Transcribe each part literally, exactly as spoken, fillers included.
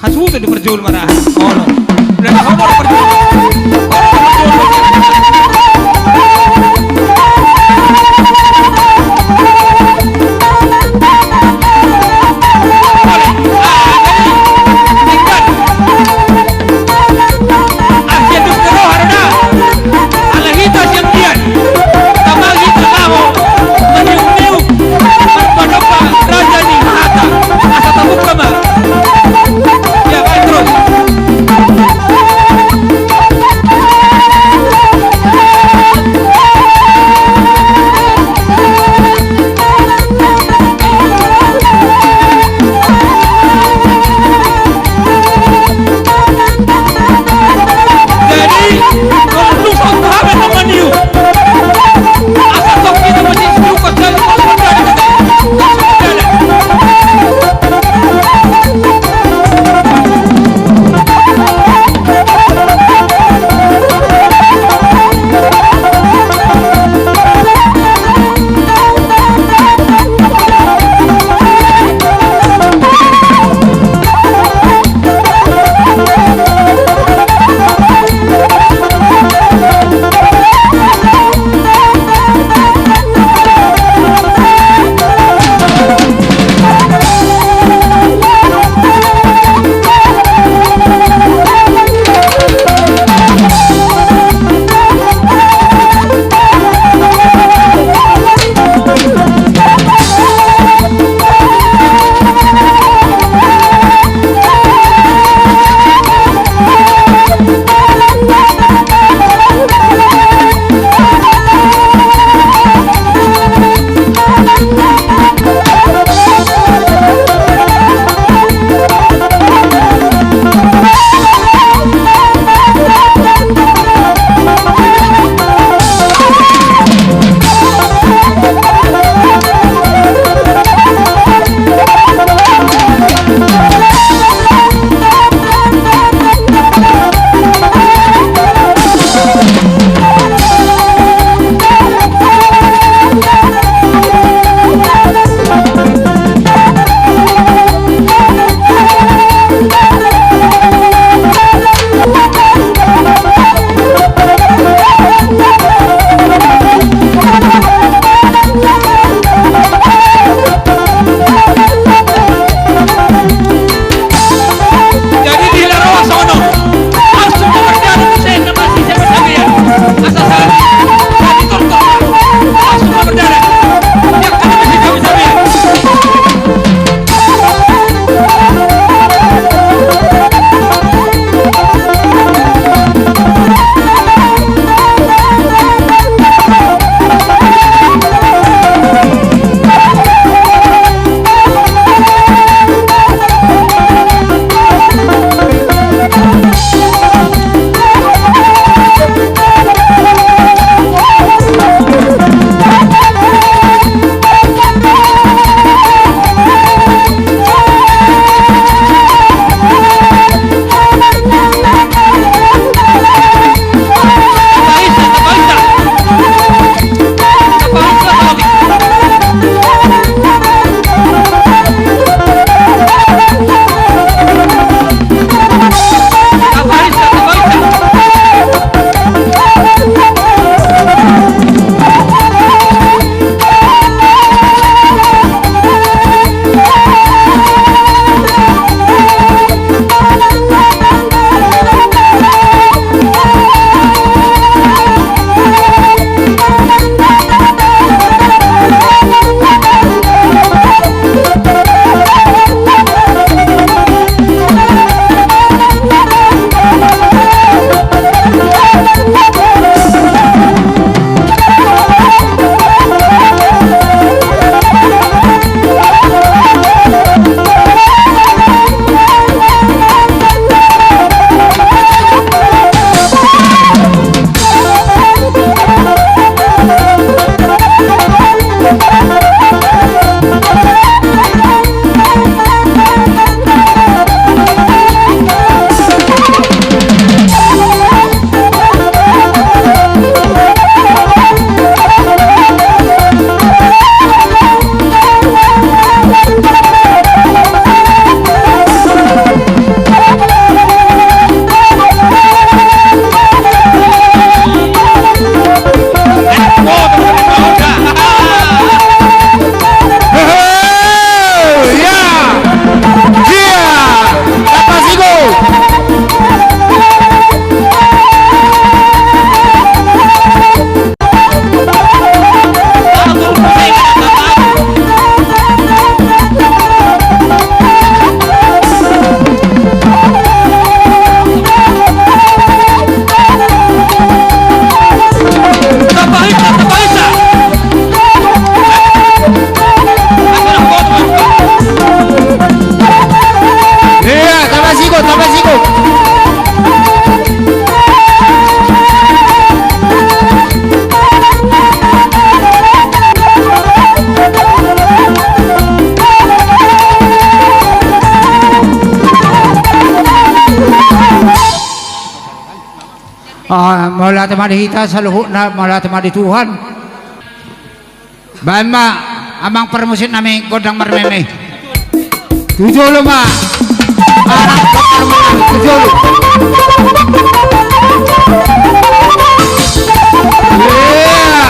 Hasuhuton di parjolo ma ra. Olo. Udah, dah, olo, olo, parjolo. Olo, olo, parjolo. Olo. Ah, jadi, tinggal. Ah, dia tu terus, ada dah. Ala hita sian dia. Tama hita laho maniuk-niuk, marpadomba raja ni hata. Asa tabuka ma. Ya, baik terus. Ah, mauliate ma di hita saluhutna, mauliate ma di Tuhan. Baen ma, amang parmusik nami gondang marmeme. Tu jolo ma. Anak gondang marmeme, tu jolo. Iya.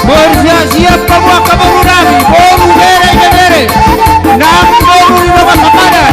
Marsiasiap hamu angka boru nami, boru, bere, ibebere, nang boru ni dongan sapadan.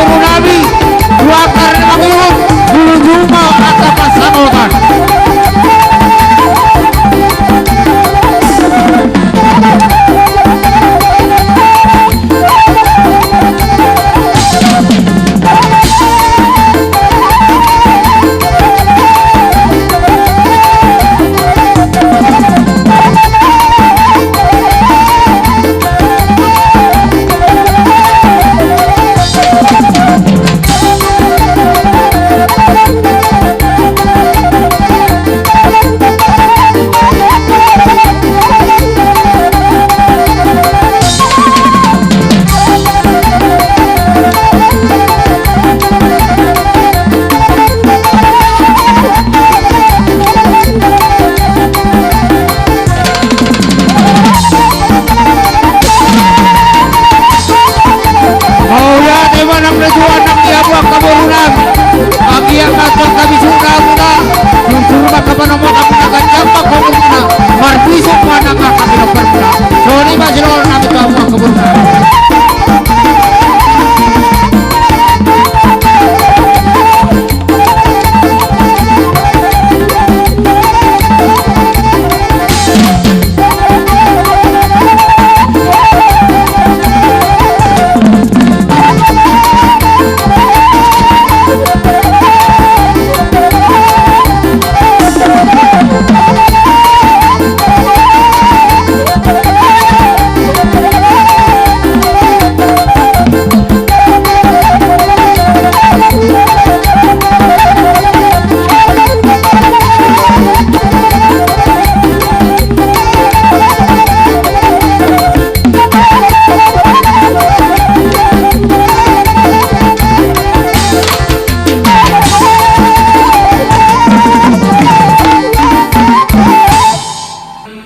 boru nami, dua kali mangurung, bulu jumpa angka pansamotan. Mauliate ma tu hamuna, marpinusuk ma nang angka pinompar muna. Songon i ma silehon nami tu hamu angka boru nami.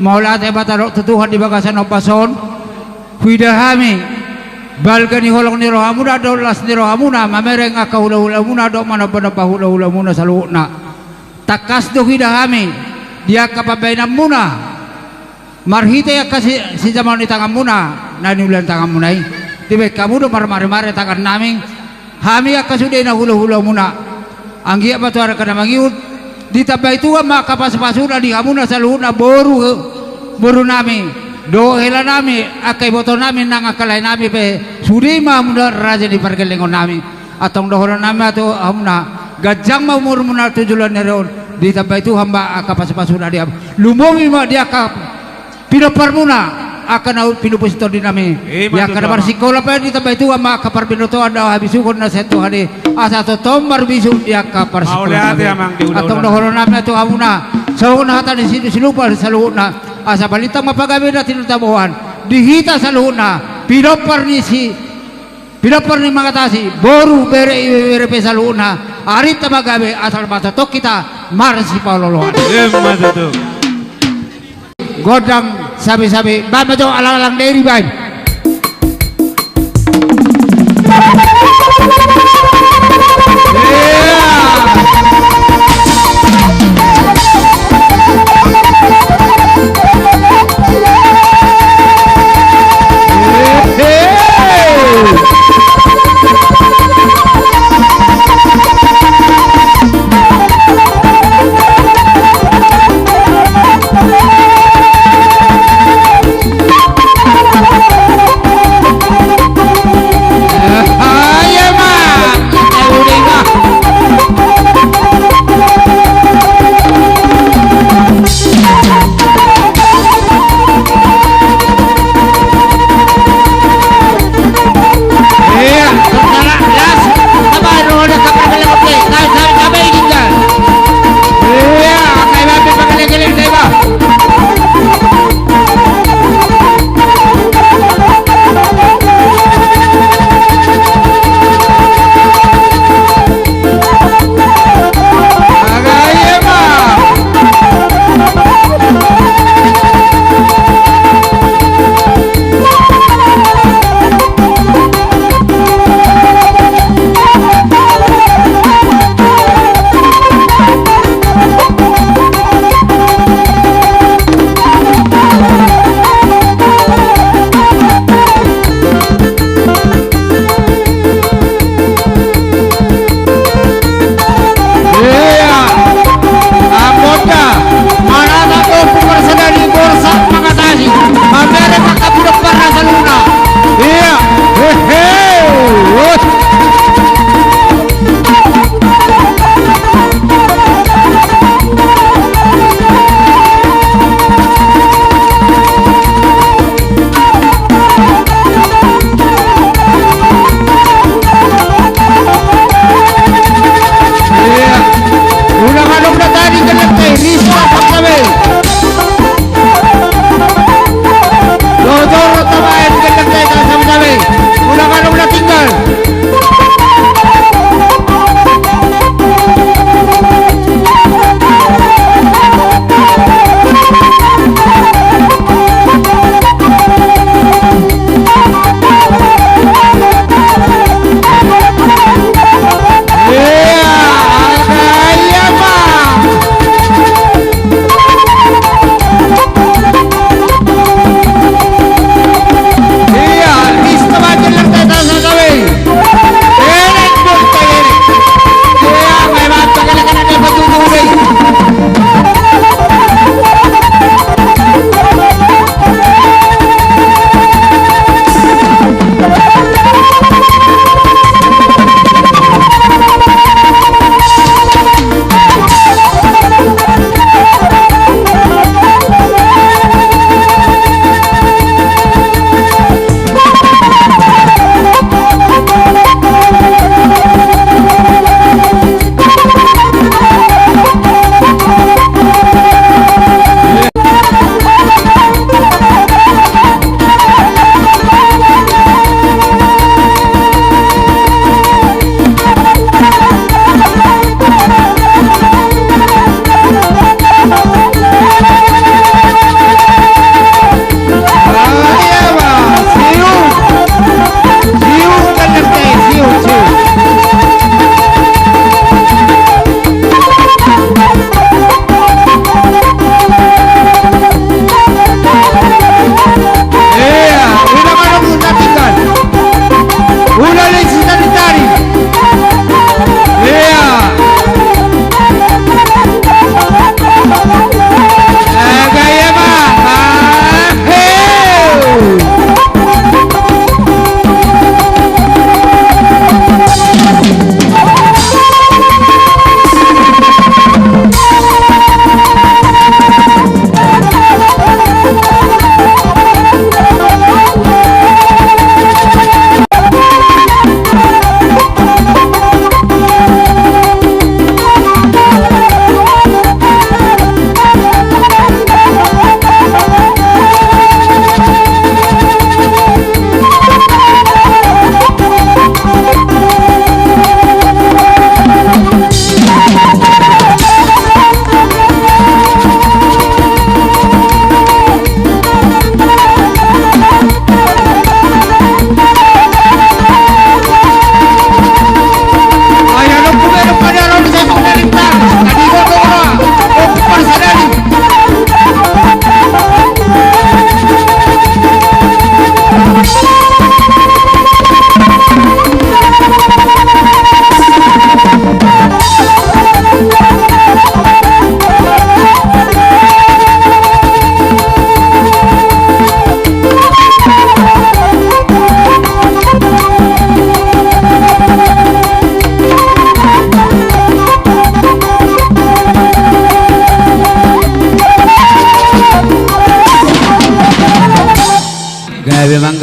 Mauliate ma tadok tu Tuhan di bagasan ombas on. Huida hami balga ni holong ni rohamuna dohot las ni rohamuna mamereng angka hulahulamuna dohot manombanomba hulahulamuna saluhutna. Tangkas do huida hami di angka pambahenanmuna marhite angka si, sijamaon ni tanganmuna na niula ni tanganmuna i. Dibahen hamu do marmaremare tangannami, hami angka sudena hulahulamuna. Anggiat ma tu ari angka na mangihut ditambai Tuhan ma angka pasupasuna di hamuna saluhutna boru, borunami dohot helanami, angka ibotonami nang angka laenami pe sude ma hamuna raja ni pargellengonnami. Antong dohononnami ma tu hamuna, ganjang ma umurmuna tu joloan ni ari on, ditambai Tuhan ma angka pasupasuna di hamu. Lumobi ma di angka pinomparmuna angka na pinupus tondinami. Ima tutu, angka na marsikola pe ditambai Tuhan ma angka parbinotoan dohot habisuhon na sian Tuhan i, asa tongtong marbisuk di angka parsikolaan. Mauliate, Amang, di hulahulanami. Antong dohononnami ma tu hamuna songon hata ni si, silupa saluhutna, asa balintang ma pagabe na tinataboan di hita saluhutna pinompar ni si Pinompar ni Mangatasi, boru, bere, ibebere pe saluhutna, arinta ma gabe asal ma tongtong hita marsipaolooloan. Ima tutu. Gondang sabesabe, bahen ma jo alanglang deri bahen.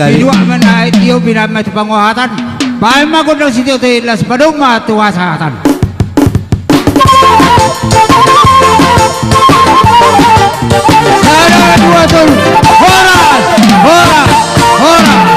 Iduak ma na tio, binan ma tu pangohatan. Baen ma gondang sitio, tio las, padomu ma tu hasahatan. Sada, dua, tolu. Horas, horas, horas.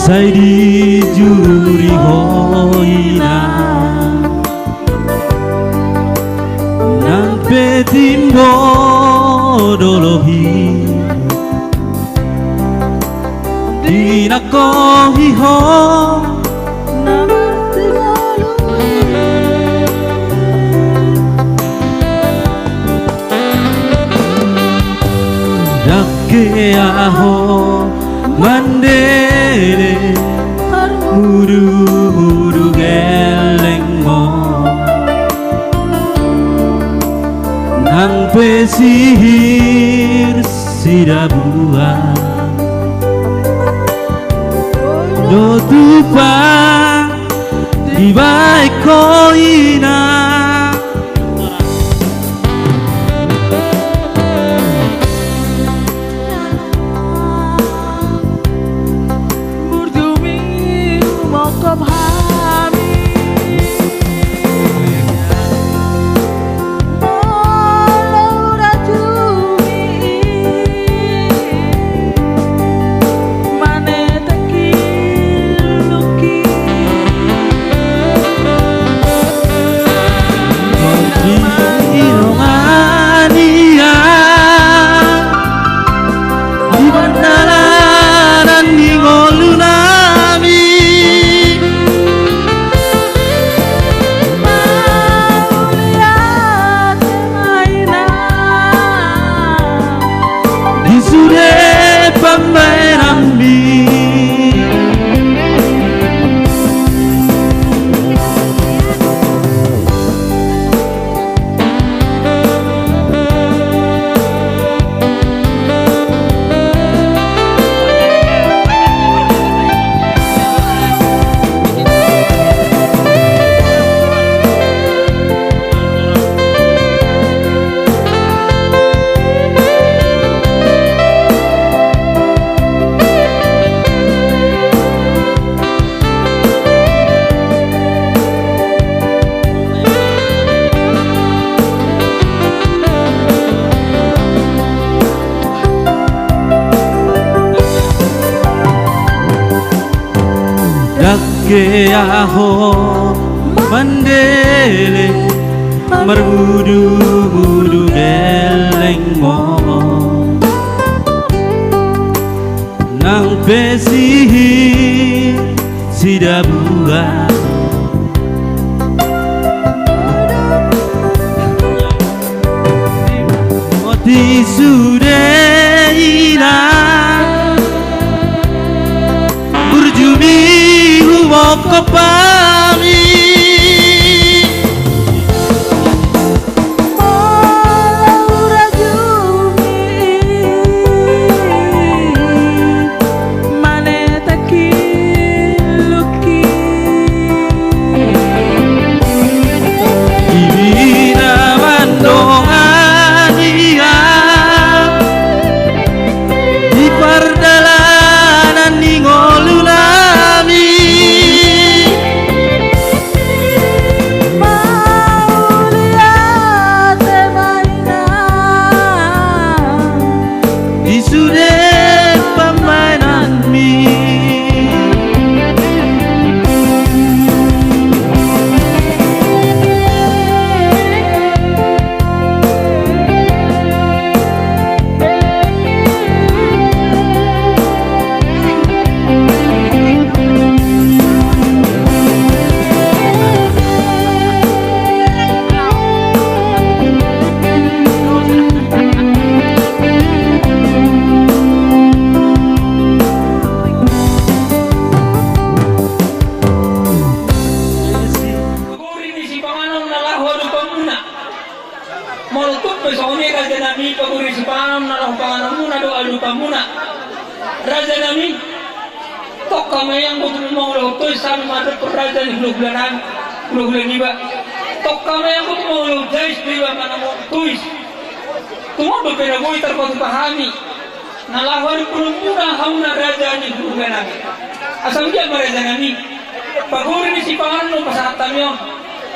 Sai dijuri ho inang, nang pe timbo do lohi, dinangkohi ho. Ndang hea ho mandele marmudumudu gellengmu, nang pe sihir sidabuan do tupa dibahen ho inang. Burju mi humongkop hami. Molo hurajumi manetek ilungki. Di dongan ia di pardalanan ni ngolunami. Mauliate ma inang di sude pambahenanmi. Ndang hea ho mandele marmudumudu gellengmu, nang pe sihir sidabuan. Di sude inang burju mi humongkop hami. Molo hurajumi manetek ilungki. Ibana ma dongan ia di pardalanan ni ngolunami. Mauliate ma inang di sude pambahenanmi. Paguri ni sipanganon na laho adopanmuna. Molo tung pe songon i rajanami, paguri sipanganon na laho panganonmuna do adopanmuna. Rajanami, tongka ma i anggo tung mangulahon tois hami mandok raja ni hulahulanami, hulahula niba. Tongka ma i anggo tung mangulahon jais do iba manang tois. Tung on dope na boi tarpatupa hami. Na laho adopanmuna hamu na raja ni hulahulanami. Asa anggiat ma rajanami, paguri ni sipanganon do pasahat hami on.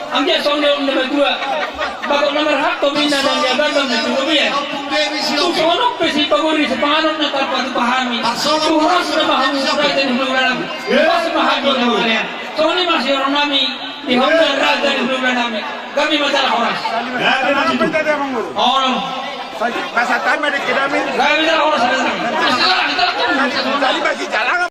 Anggiat songon na didok ni natuatua, bagot na marhalto ma inna na niagatan na tuatua. Tung songon on pe sipagori sipanganon na tarpatupa hami. Tung horas ma hamu raja ni hula-hula nami. Horas ma hami na mangalean. Songon i ma siroha nami. Di hula-hula raja ni hula-hula nami. Gabe ma jala horas. Olo. Gabe ma jala horas.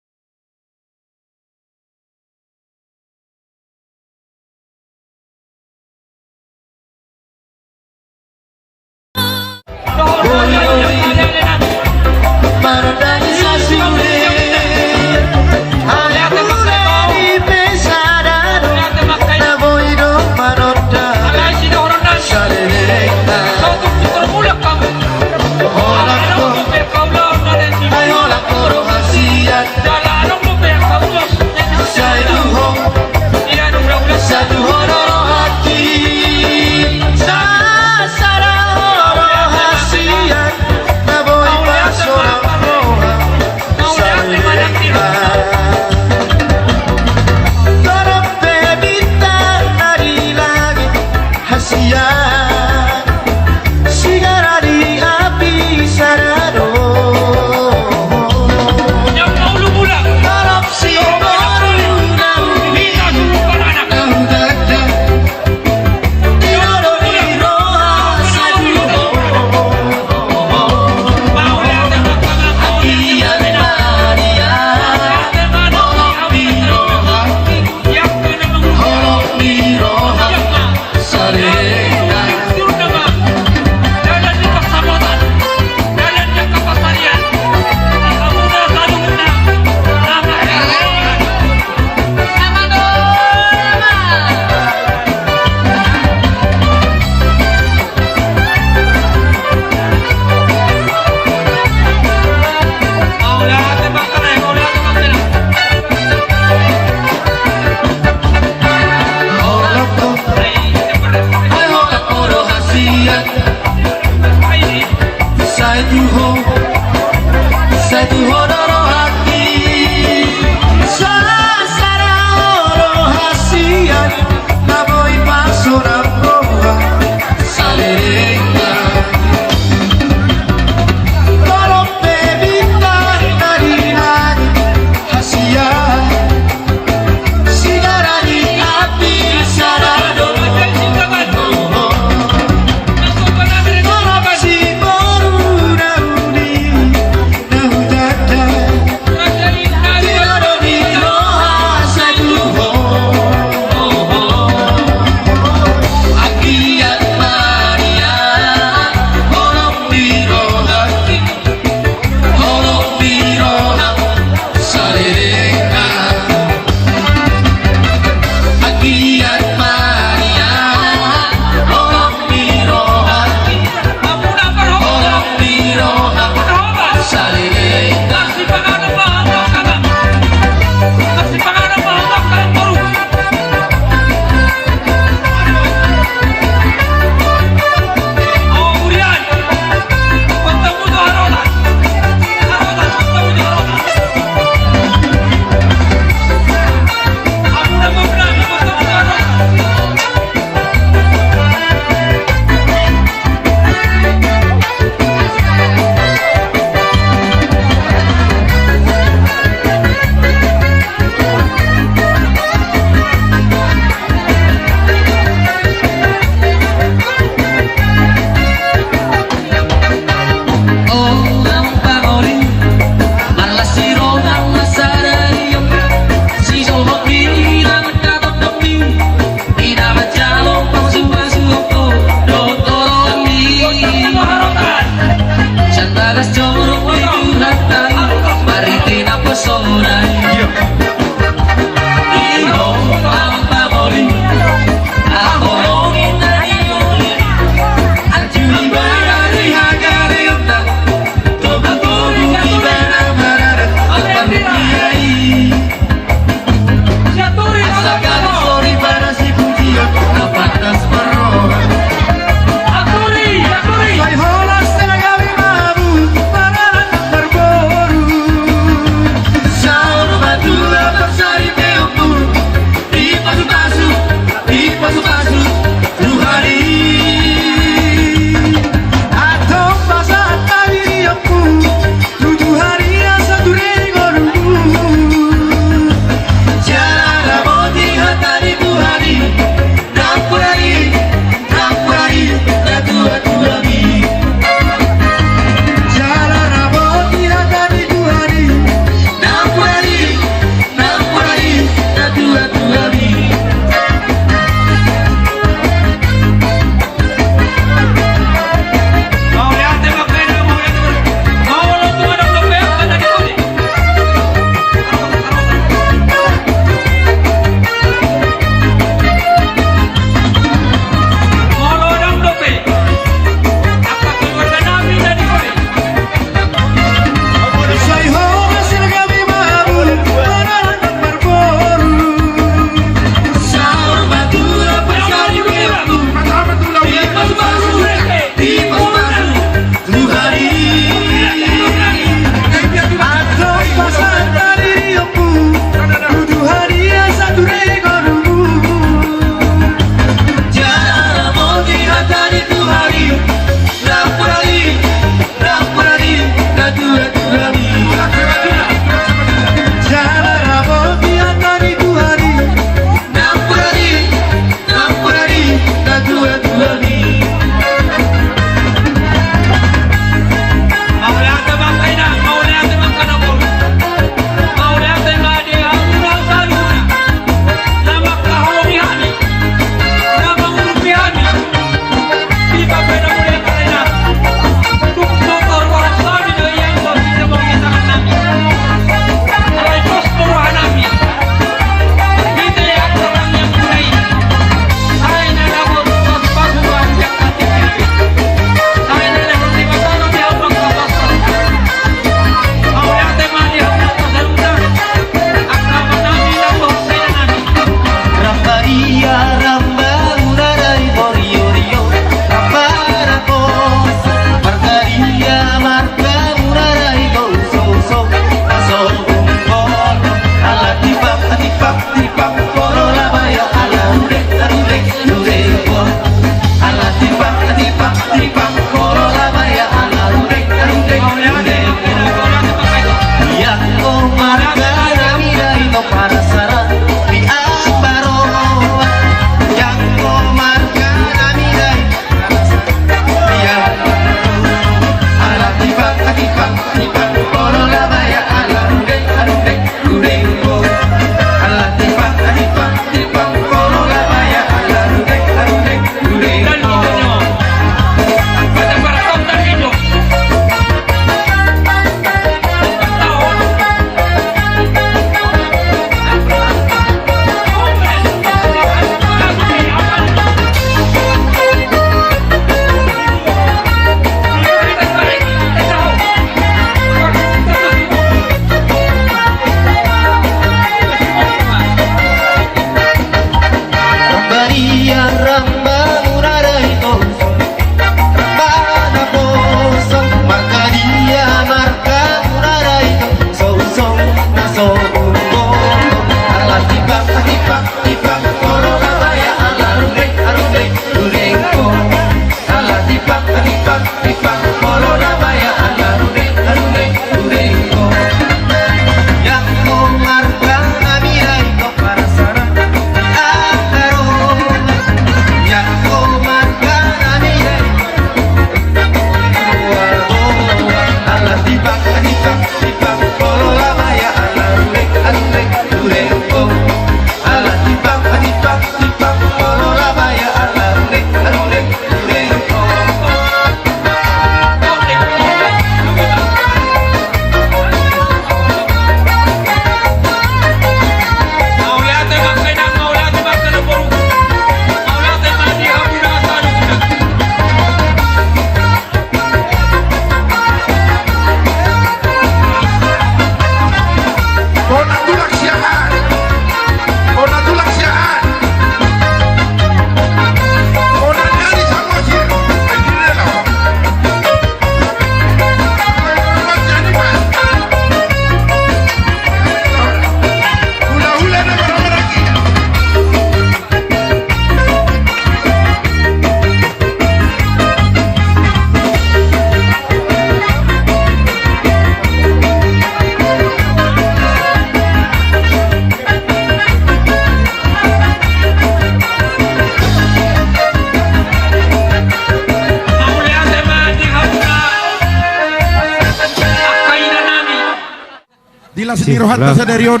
Di rohanta sadari on,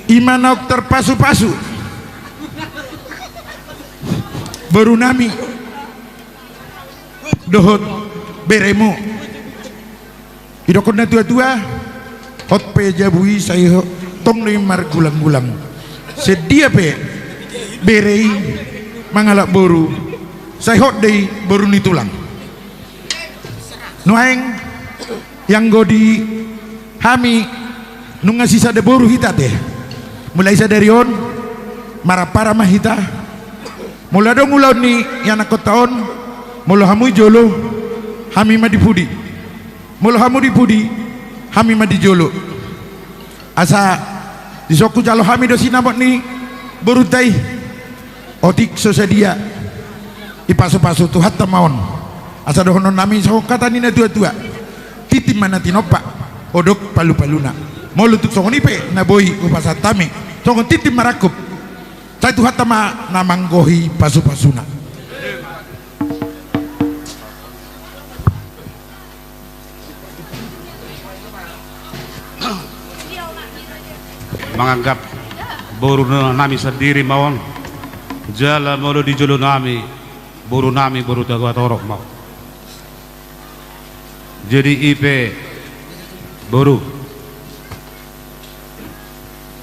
i ma naung tarpasupasu boru nami dohot beremu. Didok na tuatua, hot pe jabu i sai ho-, tong do i margulanggulang. Songon dia pe bere i mangalap boru, sai hot do i boru ni tulang. Nuaeng, ianggo di hami nunga sisada boru hita ate. Mulai sadari on, marampara ma hita. Molo adong ulaon ni ianakhonta on, molo hamu i jolo, hami ma di pudi. Molo hamu di pudi, hami ma di jolo. Asa dison hujalo hami do sinamot ni borunta i. Otik so sadia, dipasupasu Tuhanta ma on. Asa dohonon nami songon hata ni na tuatua: Tintin ma na tinompa, odok palupaluna. Molo tung songon i pe na boi hupasahat hami songon tintin marangkup, sai Tuhanta ma na manggohi pasupasuna. Manganggap boru nami sandiri ma on. Jala molo di jolo nami, boru nami boru Togatorop ma on. Jadi i pe, boru,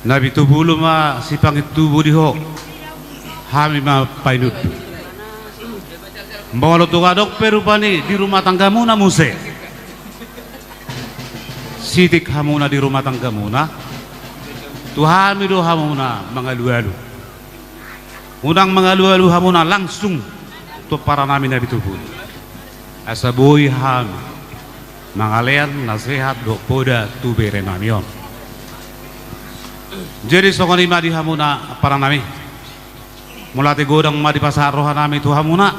na pitupulu ma sipangintubu di ho, hami ma painundu. Molo tung adong pe rupani di rumah tanggamuna muse, sitik hamuna di rumah tanggamuna, tu hami do hamuna mangalualu. Unang mangalualu hamuna langsung tu pomparan nami na pitupulu, asa boi hami mangalean nasehat dohot poda tu bere nami on. Jadi songon i ma di hamuna pomparan nami. Mauliate godang ma dipasahat roha nami tu hamuna.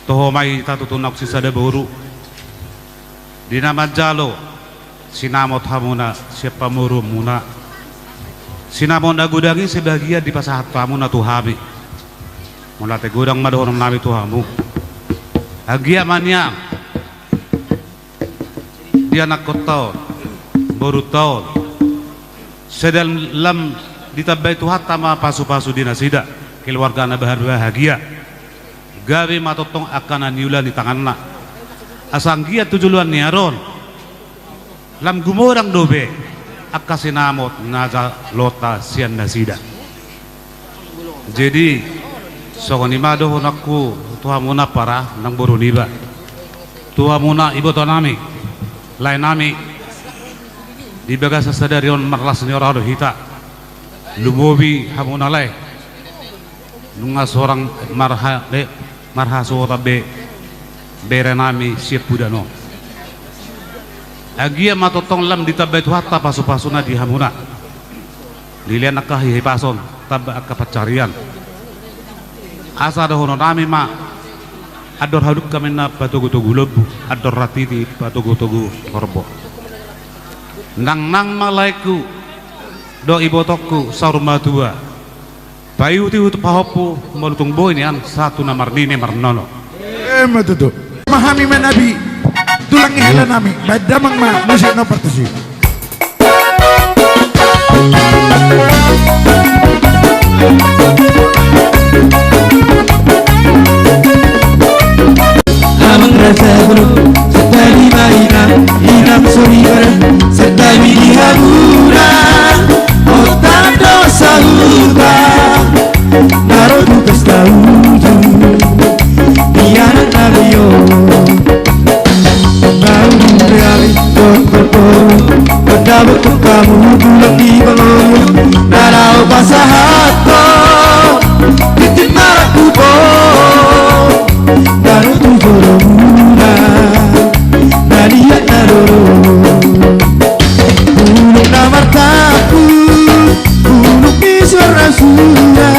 Toho ma hita tutu naung sisada boru, di na manjalo sinamot hamuna sian pamoruonmuna. Sinamot na godang i sebagian dipasahat hamuna tu hami. Mauliate godang ma dohonon nami tu hamu. Anggiat ma nian di anakhonta on, borunta on, sai lam ditambai Tuhanta ma pasupasu di nasida, keluarga na berbahagia. Gabe ma tongtong angka na niula ni tanganna. Asa anggiat tu joloan ni ari on, lam gumodang dope angka sinamot na jalonta sian nasida. Jadi songon i ma dohononku tu hamuna pomparan nang boru niba, tu hamuna iboto nami, lae nami, di bagasan sadari on marlas ni roha do hita. Lumobi hamuna lae, nunga sorang marha-, be, marhasuhuton be bere nami sian pudaon on. Anggiat ma tongtong lam ditambai Tuhanta pasupasuna di hamuna. Dilehon angka hahipason, tamba angka pansarian. Asa dohonon nami ma: Andor hadungka ma inna patogutogu lombu, andor hatiti patogutogu horbo. Nangnang ma laengku dohot ibotongku saur matua, paihutihut pahompu, molo tung boi nian sahat tu na marnini marnono. Emma tutu. Ma hami manabi tulang ni hela nami, baen damang ma musik na partusi. Amang raja bolo, sandali ma inang, inang soribar, sandali di hamuna, otak dosa uta, naro tu pesta uju, di anak nabio. Naung reali doktor boru, pendapat kamu tulang di Bangor, na laho pasahathon tintin marangkup on, naro tu jolomuna, na liat na lolo. Bulung na martangku, bulung ni suarna sura,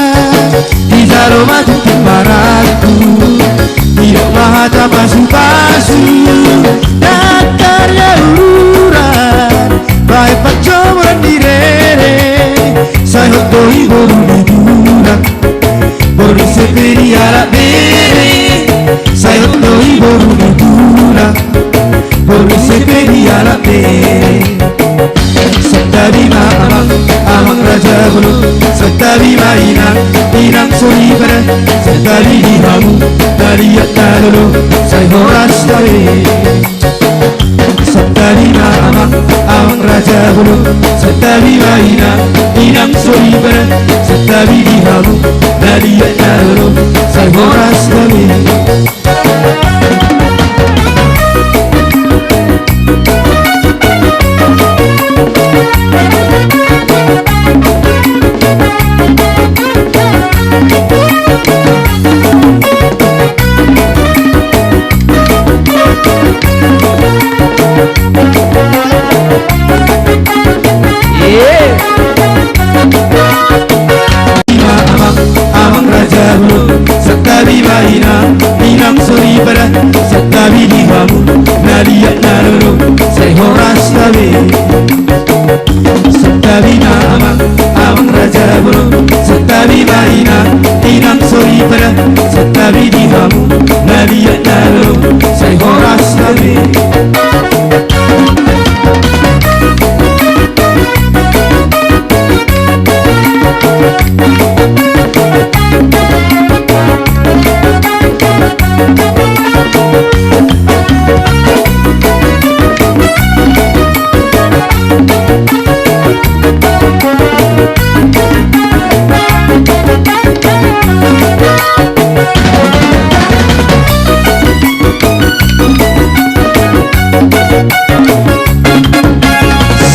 dijalo ma tintin marangkup, didok ma hata pasupasu, na tarjaluran, baen panjomoran ni rere, sai hot do i boru ni tulang. Boru ni ise pe dialap bere, sai hot do i boru ni tulang. Boru ni ise pe dialap bere, Ima inang, inang soripada, santabi di hamu na liat na lolo, sai horas tabe. Santabi ma amang, amang raja bolon, santabi ma inang, inang soripada, santabi di hamu na liat na lolo, sai horas tabe. Ima amang, amang raja bolon, santabi ma inang, inang soripada, santabi di hamu na liat na lolo, sai horas tabe. Santabi ma amang, amang raja bolon, santabi ma inang, inang soripada, santabi di hamu na liat na lolo, sai horas tabe.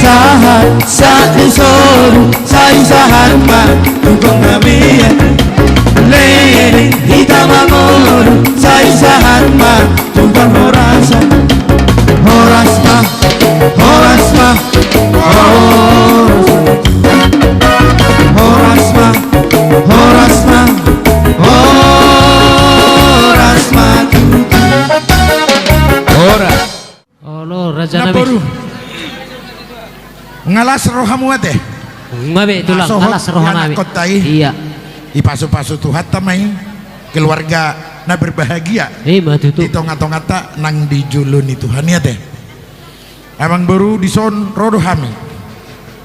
Sahat, sahat ni solu, sai sahat ma tu bangan na bea. Leleng hita mangolu, sai sahat ma tu parhorasan. Horas ma, horas ma, horas. Horas ma, horas ma, horas ma tutu. Horas. Olo, raja nami. Namboru. Nga las rohamu ate. Nga be tulang, nga las roha nami. Iya. Dipasupasu Tuhanta ma i keluarga na berbahagia. Ima tutu. Di tongatonganta nang dijolo ni Tuhan i ate. Amangboru, dison ro do hami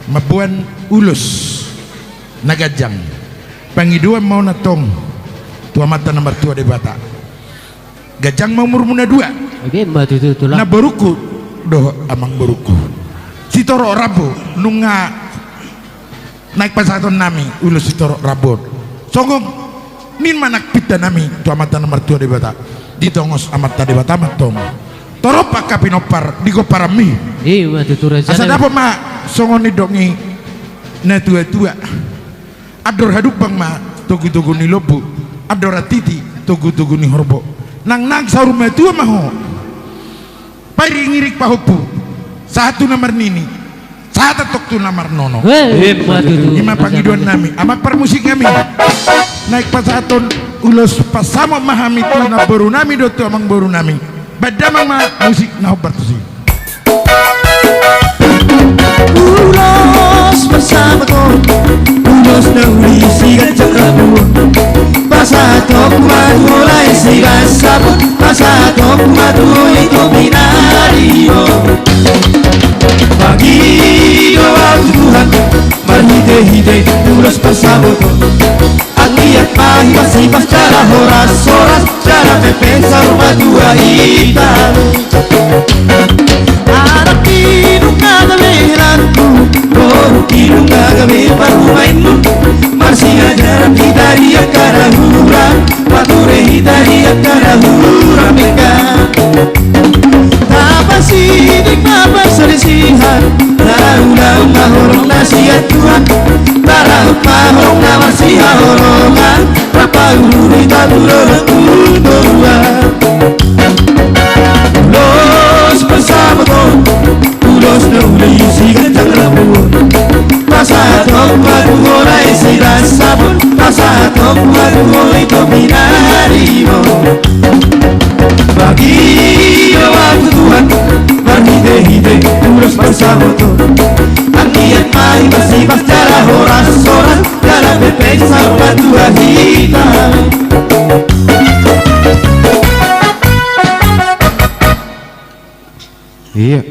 mamboan ulos na ganjang. Pangidoan ma on antong tu Amanta na martua Debata. Ganjang ma umurmu na dua. Ima tutu tulang. Namborungku dohot amangborungku. Sitorop rambu nunga naeng pasahaton nami ulos sitorop rambu on. Songon ninna ma nang pinta nami tu Amanta na martua Debata. Ditongos Amanta Debata ma antong torop angka pinompar di pomparanmi. Ima tutu raja nami. Asa dapot ma songon nidok ni natuatua. Andor hadumpang ma togutogu ni lombu, andor hatiti togutogu ni horbo. Nangnang saur matua ma ho, pairingiring pahompu, sahat tu na marnini, sahat antong tu na marnono. Ima tutu. Ima pangidoan nami, amang parmusik nami. Naeng pasahaton ulos pansamot ma hami tu namboru nami dohot tu amangboru nami. Baen damang ma musik na hombar tusi. Ulos pansamot on, ulos na uli siganjang rambu on. Pasahatonku ma tu ho lae sigansapon, pasahatonku ma tu ho i topi na ribot. Pangido ahu tu Tuhan marhitehite ulos pansamot on. Anggiat ma hipas-hipas jala horas-horas, jala pepeng saur matua hita. Anak i nunga gabe helanmu, boru i nunga gabe parumaenmu. Marsiajaran hita di angka na hurang, marture hita di angka na hurang denggan. Tapasiding ma parsalisihan, tarulaon ma holong na sian Tuhan, tarahut ma holong na marsihaholongan, rap paulu hita tu dolok tu toruan. Ulos pansamot on, ulos na uli siganjang rambu on. Pasahatonku ma tu ho lae sigansapon, pasahatonku ma tu ho i topi na ribot. Pangido ahu tu Tuhan marhitehite ulos pansamot on. Anggiat ma hipas-hipas jala horas-horas, jala pepeng saur matua hita. Iya.